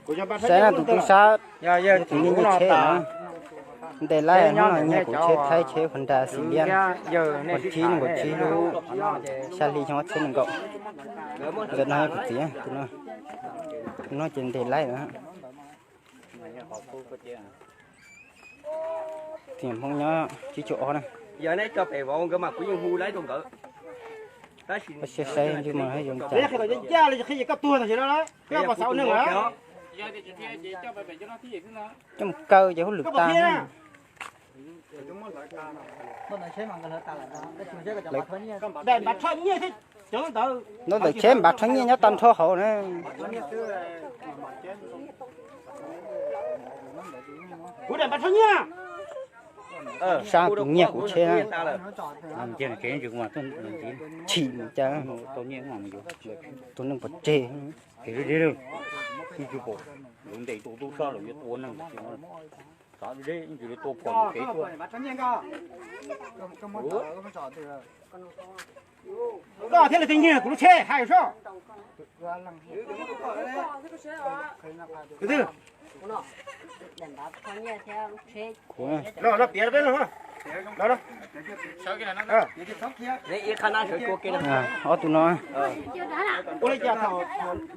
Saib na tus tub sab, tus nyiag nyiag tsheb na. Ntes laib hnub no nyiag kuv tsheb Thaib tsheb Honda xim liab, nkaum tsib nkaum tsib lub xya hli xyoo ob txhiab nees nkaum. Ntawm no yog kuv txiv, tus no ces ntes laib na. Tiam Hmoob nyob tsib caug ob na. Siab saib ntsej muag zoo cas. Coj mus kaw ces hauj lwm tag. Ntaub ntawm tsheb npav rho nyiaj nyob tag nrho hauv na. Sab tus nyiag kuv tsheb na. Chim mus cas, tus neeg pov tseg. Koj thiaj li nyiag kuv lub tsheb hais soj. Ob tug no,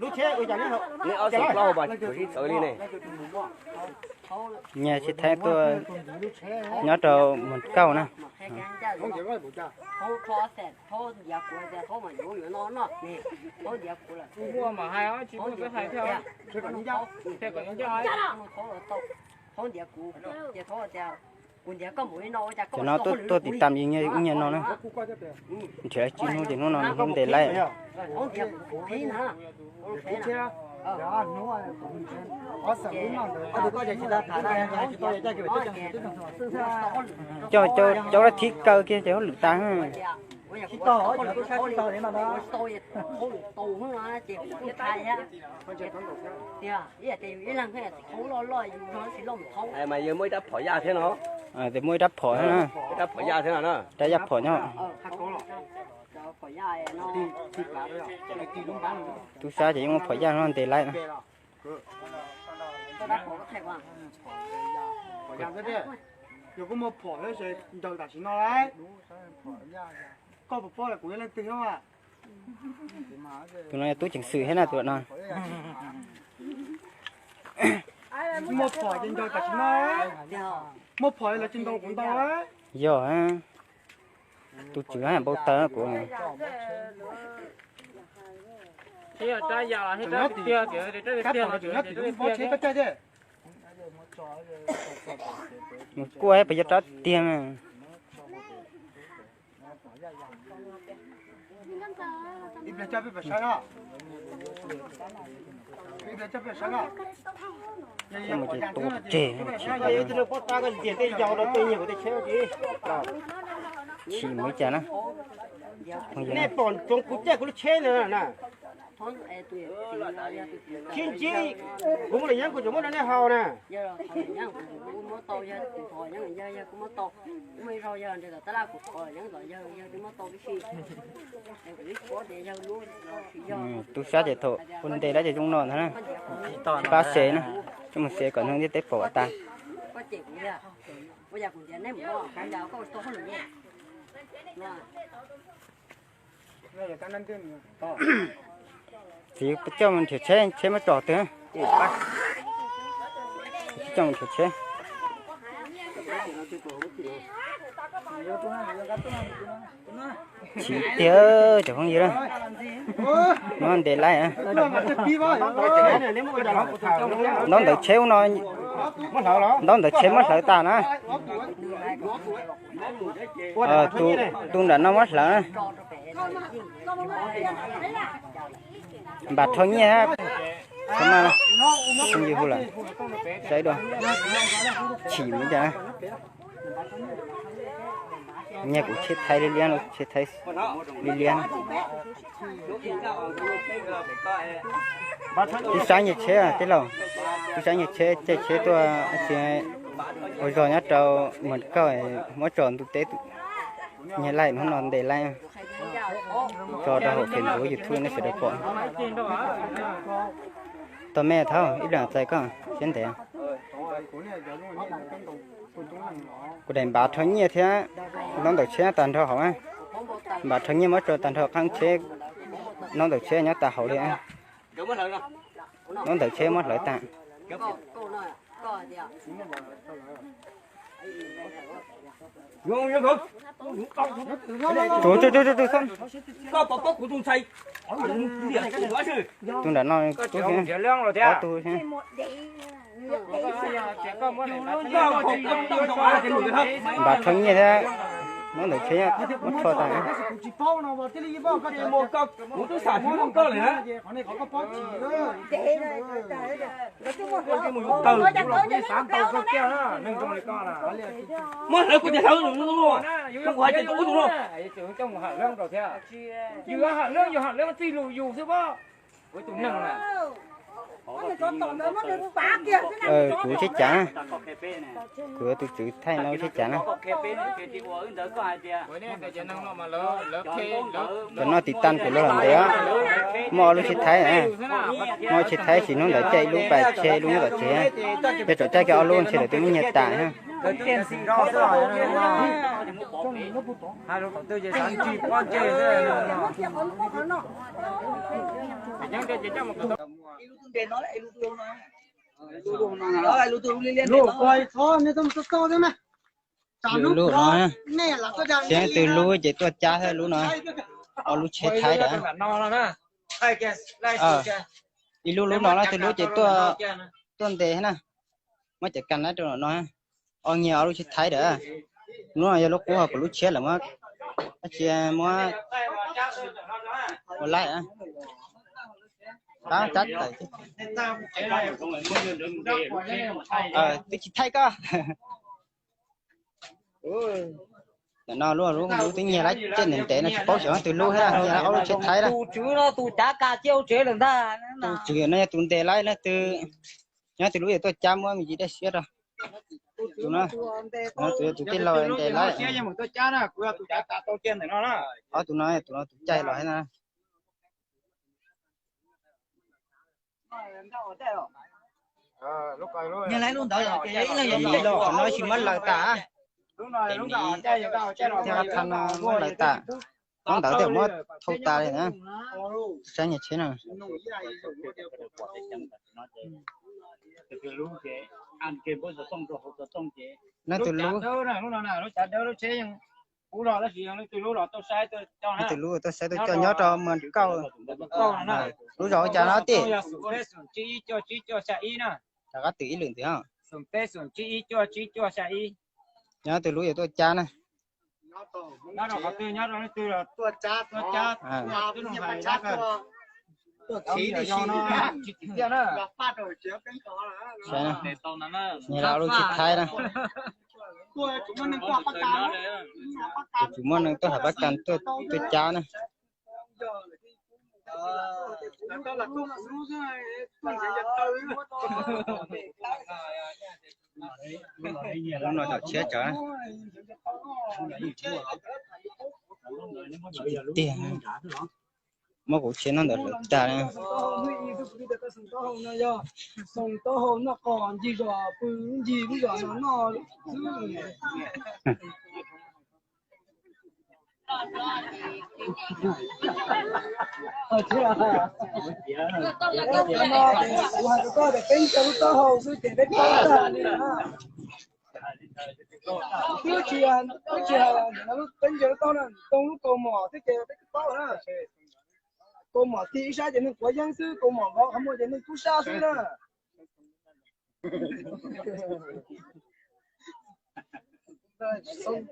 lub tsheb ua cas nyiag tsheb Thaib tuaj nyob rau Mus Kauj na. Cov no tuaj tiv tam ib nyiag no na. Nrhiav tsis hnub ces hnub no hnub ntes laib. Coj cov dab thib kaw kiag ces hauj lwm tag. Mas yog muaj ib rab phom yaj thiab no. Ib rab phom yaj thiab no na. Rab yaj phom nyob. Tub sab ces yeej muaj phom yaj no ntes laib na. Yog kuv muaj phom ncaws tam sim no lawm. Koj puas paub kuv yog leej twg? Tus no yog tub ceev xwm thiab na tus no. Muaj phom ces ncaws tam sim no. Muaj phom lawv tsis ntaus kuv ntau. Yog, tus tswv npau taws kuv. Rab phom los tseem nyob tim lub pob tsheb koj caij thiab. Mus kuaj puas yog rab tiag na. Ib pliag coj peb pais saib na. Ib pliag coj peb pais saib na. Tua tseg. Pob tab koj ntxias tej yau rau tej nyiag kuv tej tsheb ces. Chim mus li cas na. Nej pom tsoov kuv caij kuv lub tsheb ntawd na. Sib ntsib, kuv muaj los yeeb kuv tseem muab rau nej haus na. Tub sab ces thaum ua ntes lawm ces zoo no ntag na. Pab xav na, coj mus xav kom neeg ntiaj teb pom tas. Txiv coj mus nrhiav tsheb, tsheb muab tso twg? Txiv coj mus nrhiav tsheb. Chim tiag cov phooj ywg, no ntes laib. Ntaub ntawv tsheb ub no, ntaub ntawv tsheb muab hlawv tas na. Tus nram no muab hlawv na. Npam rho nyiaj, phooj ywg hu lawm, saib dua, chim mus cas. Nyiag kuv tsheb Thaib liab liab, tsheb Thaib liab liab. Tub sab nyiag tsheb tij laug, tub sab nyiag tsheb, caij tsheb tuaj ua zog nyob rau Mus Kauj, muab tso ntuj teb, nyiag laij hnub no ntes laij, tso rau hauv Facebook YouTube nej sawv daws pom. Tau me thaub ib leeg txais koj siab ntev. Kuv daim npav rho nyiaj thiab noob ntawm tsheb tag nrho hauv. Npav rho nyiaj muab rau tag nrho qab tsheb, noob ntawm tsheb nyob tas hauv li. Noob ntawm tsheb muab hlawv tag. Tus nram no, ob tug npav rho nyiaj thiab noob ntawm tsheb muab rho tag. Muab hlawv kuv tias hlawv, kuv hais tias tus ub tus no. Yus ham leej, yus ham leej txij lus yus xwb pob. Kuv tsheb cav, kuv tus tswv thaij no tsheb cav na. Cov no tiv tas kuv lub hauv ntej, muaj ob lub tsheb thaib, muaj tsheb thaib sis hnub ntawd caij ib lub pas tsheb ib lub nyob tom tsev, yog tseem caij kiag ob lub ntshe lawv twb muab nyiag tas. Lub no, tsis leej twg lub ces tuaj cab thiab lub no. Ob lub tsheb thaib ntawd. Ib lub lub no, leej twg lub ces tuaj ntes na. Muab cov kas na rau no. Ob nyiag ob lub tsheb thaib ntawd. Lub no yog lub qub, ho kuv lub tsheb lawm, muab, dab tsi muab ua laij. Tab tab tawm, twb tsis thaij koj. Ntawm no lub, lub twb nyiag lawm, caij ntev ntev no tsis paub xyov leej twg lub thiab, nyiag ob lub tsheb thaib lawm. Tus tswv no yog tus ntes lawm, leej twg, nyob twg lub yuav tuaj cab muab me ntsis dej siab rau. Tus no, tus no tus yog tus tij laug ntes lawm. Ob tus no, tus no tus caij los thiab na. Ib lub qhov no tsis muab lawv tas. Thiab qhov no muab lawv tas. Lub ntawd thiaj muab thau tas li na. Saib nyias tsheb no. Leej twg lub, leej twg lub tuaj saib tuaj coj nyob rau Mos Kauj. Lub zos ua cas no tij? Rov qab twm ib lwm ntxiv. Nyob twg lub yuav tuaj cab na. Saib, nyias lub tsheb thaib na. Kuv tsum muaj neeg tuaj hais pab kas tuaj cab na. Lub no tom tshiab tsawv. Tiag, muab kuv tsheb noj ntawd hlawv tag na. Kuv hais rau koj tias peb ncaws lub taub hau xwb ces peb paub tag li na. Twb tsis, twb tsis hais peb ncaws lub taub na, ntoo lub kaus mom xwb ces peb twb paub na. Kaus mom tig ib sab ces neeg quav yeeb xwb, kaus mom vov qhov muag ces neeg tub sab xwb na.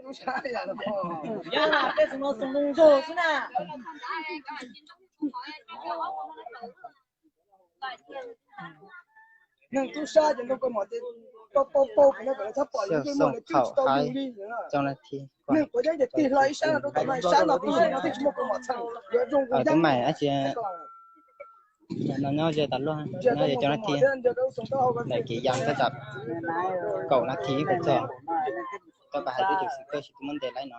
Tub sab li no, tej xwm no xwm ntoo zog xwb na. Neeg tub sab ces ntoo kaus mom ces pau pau pau no kom lawv txhob pom li, yeej muaj lawv cwj tsis tau yus li. Neeg quav yeeb ces tig hlo ib sab no rau tom no, sab no tub sab no thiaj tsis muaj kaus mom txheem, yuav zoo kuv yeeb. No nyob ze tas luaj, nyob ze cov nab thi, daim kev yas tab tom kaum nab thi ib puas txog, koj pab hais twb tsis xwm koj tsis tau muab ntes laib no.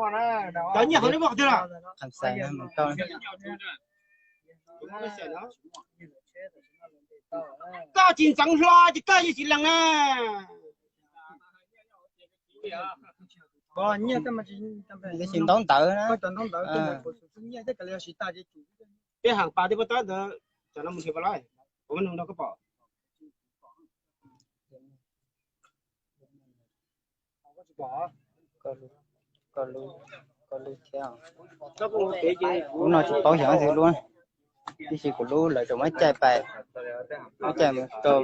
Cov nyiaj hauv neb muaj qhov twg lawm? Koj tsis ntxeev hlo ces koj yeej tsis lees na. Tab sis ntaub ntawv na. Peb has pas tej pob tawb ntawd, tsam no mus nrhiav pas lawm, kuv muab nug nrog koj pom. Koj lub thiab. Lub no tsis paub xyov xwb lub, tiam sis kuv lub lawv tseem muab caij pais, muab caij mus rau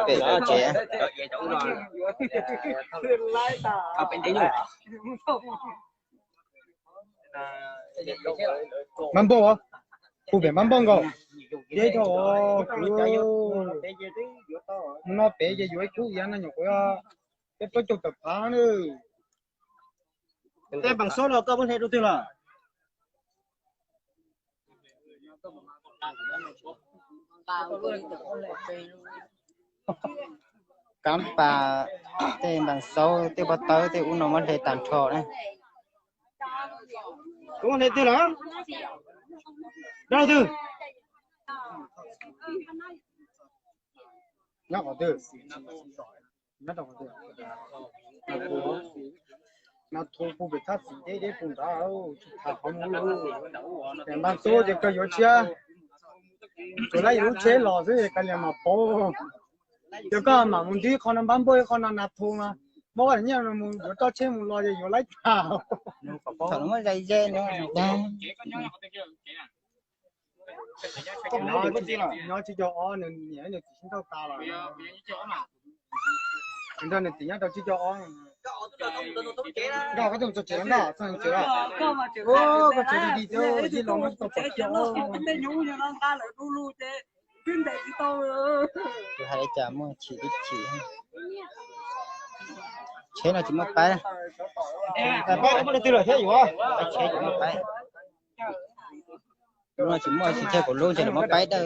pem lawv tsev. Npab npauj, hu pem npab npauj nkaus. Deb dhau, kuv no pem ces yuav ib khub iav no nyuam qhuav peb plaub caug tawm phav na. Tej npas xaub no koj muab hle rau twg lawm? Kab pas, tej npas xaub, tej pob tawb, tej ub no muab hle tag nrho na. Koj muab hle twg lawm? Rau twg? Nyob qhov twg? Nyob rau qhov twg? No thu pug pem thaj txim deb deb pug nrad, tsis tham qhov mus. Ces npaj tub ces kawg yuav tshiab, tsuas lab yus lub tsheb los xwb kav liam mam pauv. Ces koj mam mus ntig qhov no npab npauj ib qho no na thu mas, muab koj nyiaj mus yuav roj tsheb mus los ces yuav laib tag. Thaum no muab zais ze no. Nyob tsib caug ob, nws niam nws txiv sib nrauj tas los. Nws nrog nws txiv nyob rau tsib caug ob. Nkauj, koj tuaj mus txog tsev los nkauj, txog tsev los? Koj tsev di di thiab, ib los muab tsis tau pom kiag. Tus hais li cas muaj chim tib chim. Tsheb no tsis muaj paib. Tsheb tsis muaj paib. Lub no tsis muaj, tsis thiaj kuv lub ces lawv muab paib dawj.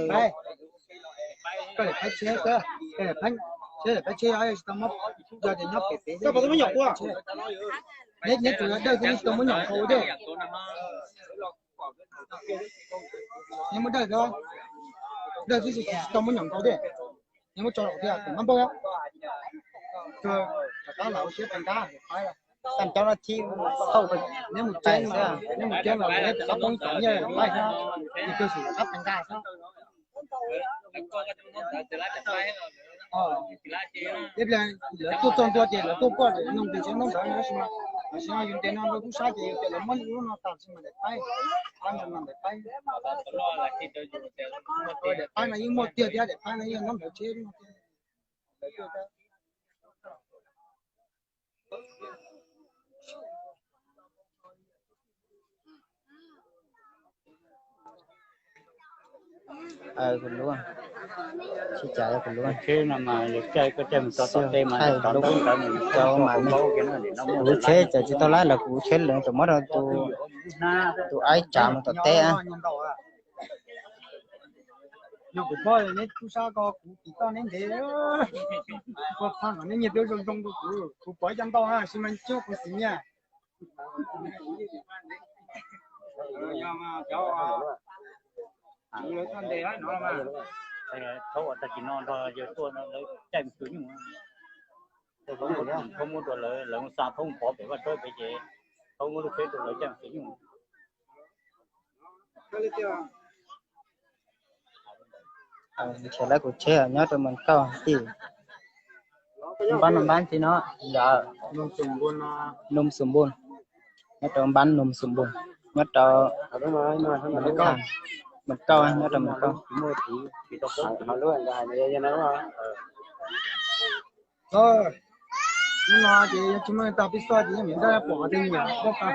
Koj lawv paib tsheb, koj lawv paib tsheb, tsis tau muab, yog tias nyob pem pem. Neb tsuas yog dawj xwb, tsis tau muab nyom nkaus thiab. Neb muab dawj xwb, dawj xwb tsis tau muab nyom nkaus thiab. Neb muab tso los thiab, kuv mab npauj. Rov qab los ua siab pes nqa, paib. Tam cov no thib thauj, neb mus tsev xwb, neb mus tsev los neb rov qab poob tom nyiaj paib xwb, ces kawg xwb rov qab pes nqa xwb. Ib pliag lawv tuaj txog ntua ces lawv tuaj kuaj ces noog tes tsev noob ntawd, tab sis mas yus ntes no rau tub sab ces yus tias lawv muab lub no tas sis mas daim paib, daim paib no yeej muaj tiag thiab, daim paib no yeej noob ntawd tsheb. Kuv lub, tsis cas kuv lub, kuv lub tsheb ces tsis tau laib los kuv lub tsheb lawv tau muab rau tus aib tsav mus tom teb. Yog kuv pom neb tub sab ko kuv tim toj neb ntev, kuv pom neb nyiag peb zoo zoo rau kuv, kuv pom ib co ntau na sis mas coj kuv xwb nyiaj. Thaub ua tag kis no nrog yawg tuaj lawv caij mus xyuas nyuj. Thaub muab rau lawv, lawv xa Thaub mus pov pem vaj tsawb pem ces Thaub muab lub tsheb rau lawv caij mus xyuas nyuj. Nrhiav lawv kuv tsheb nyob rau Moos Kauj tij. Npab no npab tsi no, Num Xum Npun, nyob rau npab Num Xum Npun, nyob rau Moos Kauj, nyob rau Moos Kauj. Hnub no ces yog tsis muaj tag pib xoj ces yeej miv ntaj pom tej niam poj qa.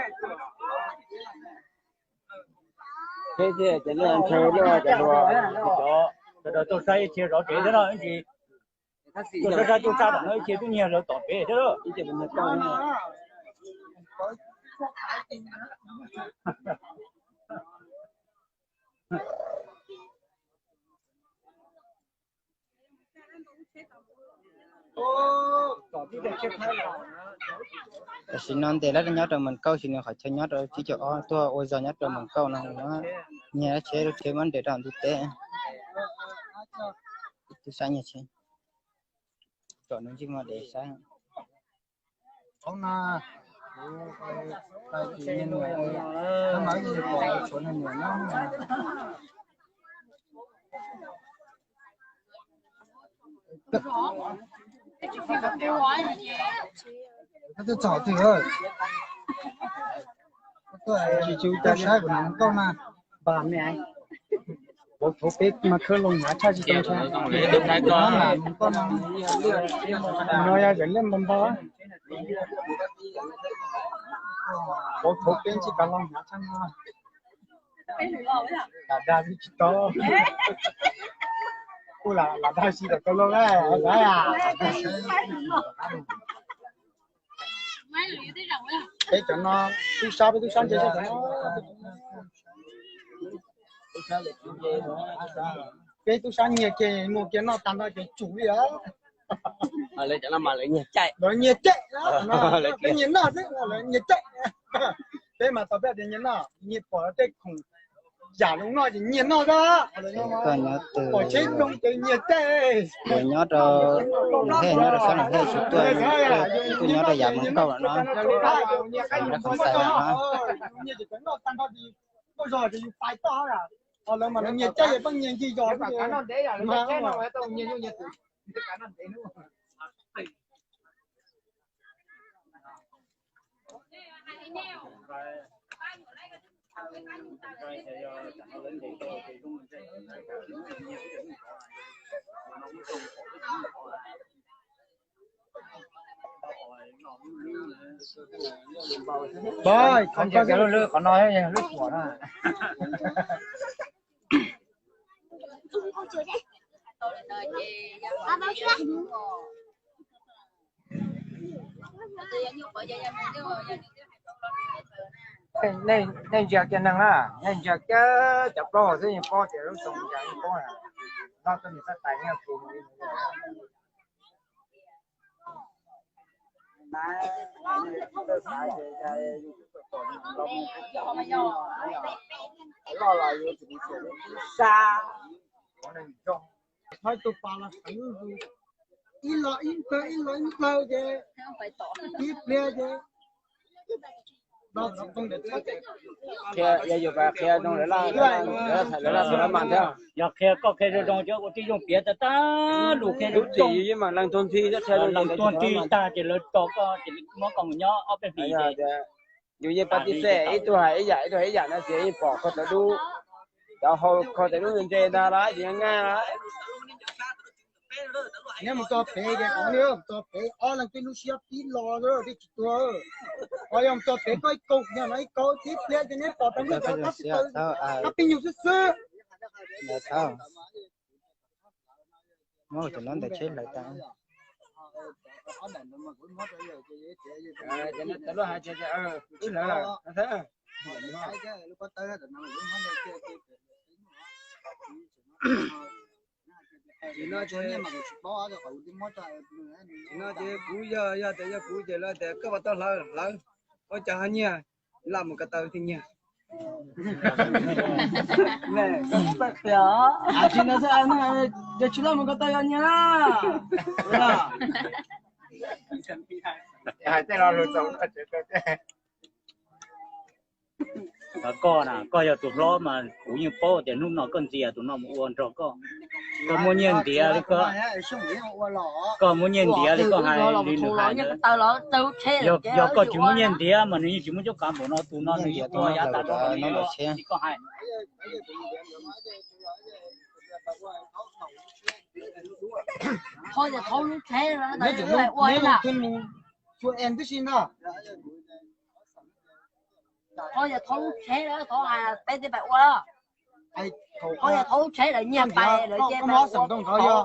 Sawv daws tuaj saib ib txhia zov tsev thiab no, ib ntsis tuaj saib saib tuaj tsa tom no ib txhia tub nyiag lawv tom tsev thiab. Tam sim no ntes lawv nyob rau Moos Kauj, sim no qhov chaw nyob rau tsib caug ob tuaj ua zog nyob rau Moos Kauj no, nyiag tsheb, lub tsheb muab nres rau ntiv teb. Tub sab nyiag tsheb, tsom nws ntsej muag dev saib. Thaum no, kuv, kuv, kuv, kuv, kuv, kuv, kuv, kuv, koj twb txog twg, tsis, tsis ua cas, saib kuv nws mus kauj na. Npam me, vauv thaum peb mas khawb loo hnyav tshaj tsis tau ntshai. Mus kauj no, no yog zam liaj npau npau. Vauv thaum peb tsis kav loo hnyav tshaj no. Lam dag tsis tau. Kuj lam dag tsis tau tau loo lawm. Peb cov no, tub sab, peb tub sab ntse, peb tub sab nyiag kiag mus kiag noj tag nrho ces tsum li os. Lawv nyiag caij, peb nyiag noj xwb, lawv nyiag caij. Peb mas tau peb tias nyiag noj, nyiag pom tej khoom Yam zoo no ces nyias noj xwb. Koj nyob twg? Pom tsheb zoo ces nyias caij. Kuv nyob rau Nus Hej, nyob rau sab Nus Hej tsis tuaj, tuaj nyob rau yav Moos Kauj no. Nyob Khoos Xais no. Nyias caij poj nyias ncig zos. Qhov no lub suam na. Nej ntsia kiag neeg na, nej ntsia kiag cov plaub hau xwb yeej paub tias lub xyoo cas yeej paub na. Noj tau nws xab tais nyiaj pus. Loj los yus tsis mus xyuas lub tib sab. Thawj tus pas los xeev zus, ib los ib plawg, ib los ib plawg ces ib pliag ces qhia, yog yus pas qhia zoo lawv laj, lawv laj mas thiab. Yog qhia koj qhia zoo zoo cov ua tib zoo piav tag tag lus qhia zoo zoo. Yus yeej mam lees tuag nthi, lees tuag nthi tag ces lawv tso koj ces muab koj mus nyob ob peb hlis ces yus yeej pas tib xej, ib tug hais ib yam, ib tug hais ib yam no ces yeej pom koj tawv dub. Cov hau koj tawv dub ntse ntag los ces yeej nyob. Neb mus txog pem ces qhov neb mus txog pem ob leeg peb lub siab pib los dej tsis tuag. Qhov yog mus txog pem koj ib kaug yog no ib kaug tib pliag ces neb pom tau neb cov koj tsis tau, koj pib nyuj xwb xwb. Muab cov no ntawm tsheb hlawv tas. Kuv yog, yog tias yog kuv ces lawv tias koj puas tau hlawv, hlawv, ua cas ho nyiag, laj mus ko taw thiaj nyiag. Tsis no xwb, yog tsis laj mus ko taw yog nyiag na. Hais tej lo lus txaus. Koj na, koj yog tus hlob mas kuv yeej paub tias hnub no koj ntxias tus no mus ua nrog koj. Koj muaj nyiaj ntiav li koj, koj muaj nyiaj ntiav li koj hais li nws hais ntawd. Yog koj tsis muaj nyiaj ntiav mas nws yeej tsis muab cuab kav npaum no, tus no nws yeej ua yav tas no li koj hais. Thov yog thov lub tsheb lawm, thov hais peb twb pais ua lawm. Thov yog thov lub tsheb lawm nyiag pais lawm ces pais ua.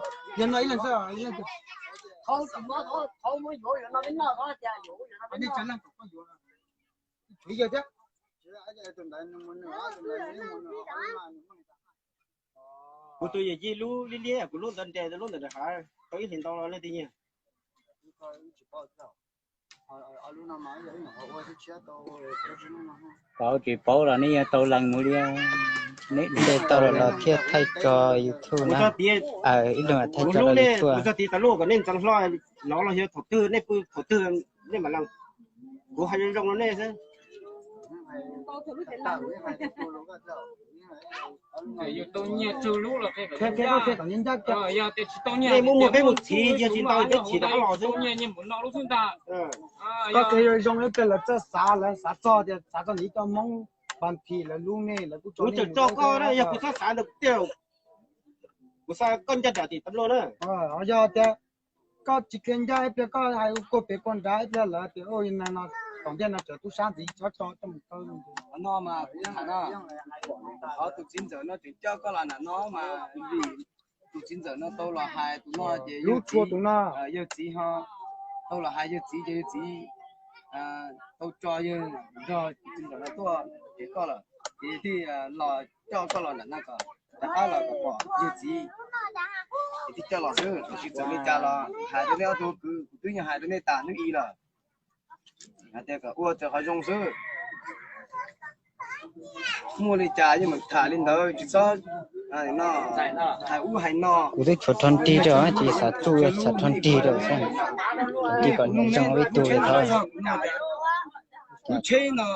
Thov tsis muab, thov muab yuav yuav no peb noj, thov tias yuav yuav no peb noj. Kuv tus yawm yij lub liab liab, kuv lub ntawd nres, lub ntawd hav, tau ib hlis ntau los leej twg nyiag. Paub tsis paub los nej yeej tau lees mus li. Neb tau los thiaj thaij tso YouTube na. Ib leeg thaij tso li tuaj. Kuv txog tid tas lub kom nej ntxeev hlo, lov los yog thaum twg nej pw thaum twg nej mam lees. Kuv hais zoo zoo rau nej xwb. Nej muaj muaj peb mus txhiv, yog tsis tau peb txhiv rov qab los xwb. Koj qhia zoo zoo ib pliag lawv txawj xav, lawv xav txog tias xav txog ntawm ib co Hmoob pas thim lawv lub nej lawv kuj tso. Kuv tseem tso koj na, yog kuv txhob xav ntawd tiag, kuv xav koj ncaj nram tim tab loj na. Yog tias koj tsis qhia ncaj ib pliag koj hais ua kua pem kua nrad ib pliag lawv tias no tom ntej no tseem tub sab ntxiv txhob tso coj mus kaw. Qhov no mas kuv tham no, qhov tus txiv ntxawm no tseem coj koj los nram no mas vim tus txiv ntxawm no tau los hais tus no ces lub tshua tus no yawg txiv ho tau los hais yawg txiv ces yawg txiv tau tso yawg nrog tus txiv ntxawm no tuaj ces koj lawm ces thiaj los coj koj los nram no kom rov qab los kom pom yawg txiv ces thiaj coj los xwb. Tiam sis txawm li cas los hais rau nej ob tug kwv, kuv twb yog hais rau nej tas hnub i lawm. Hais tias kom ua raws qhov zoo xwb. Muaj li cas yeej mam tham li ntawd, tsis txhob hais ub hais no. Kuv twb tshuav rho nrig rau ces xav tsuj xav rho nrig rau xwb, rho nrig kom zoo ib tug li thov. Lub tsheb no,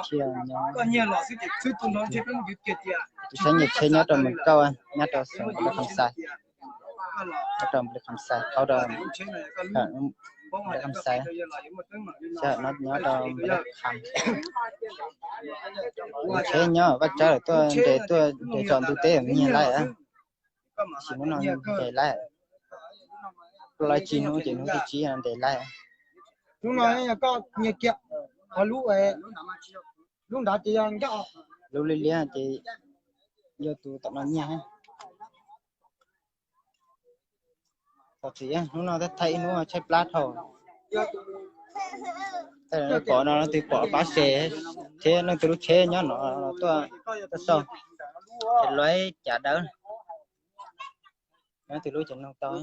koj nyiag los xwb ces xwb tu nrho tsheb peb mus kiag tiag. Tus saib nyiag tsheb nyob rau Mes Kauj, nyob rau xeev Nplog Kham Xais, nyob rau Nplog Kham Xais, thauj rau Nplog Kham Xais, nyob rau Nplog Kham. Tsheb nyob vaj tsawb lawm tuaj nres tuaj nres tsom ntuj teb nyiag laij, tab sis hnub no nres laij, plaub tsib hnub ces hnub thib tsib nres laij. Hnub no koj nyiag kiag, qhov lub, lub nrad ces yog nkauj, lub liab liab ces yog tus tom no nyiag. Txom txim, hnub no thaij ib hnub tshaib plab dhau. Pom no leej twg pom pab share thiab leej twg lub tsheb nyob no tuaj tau, es luag cav dawb, leej twg lub ces nug tau.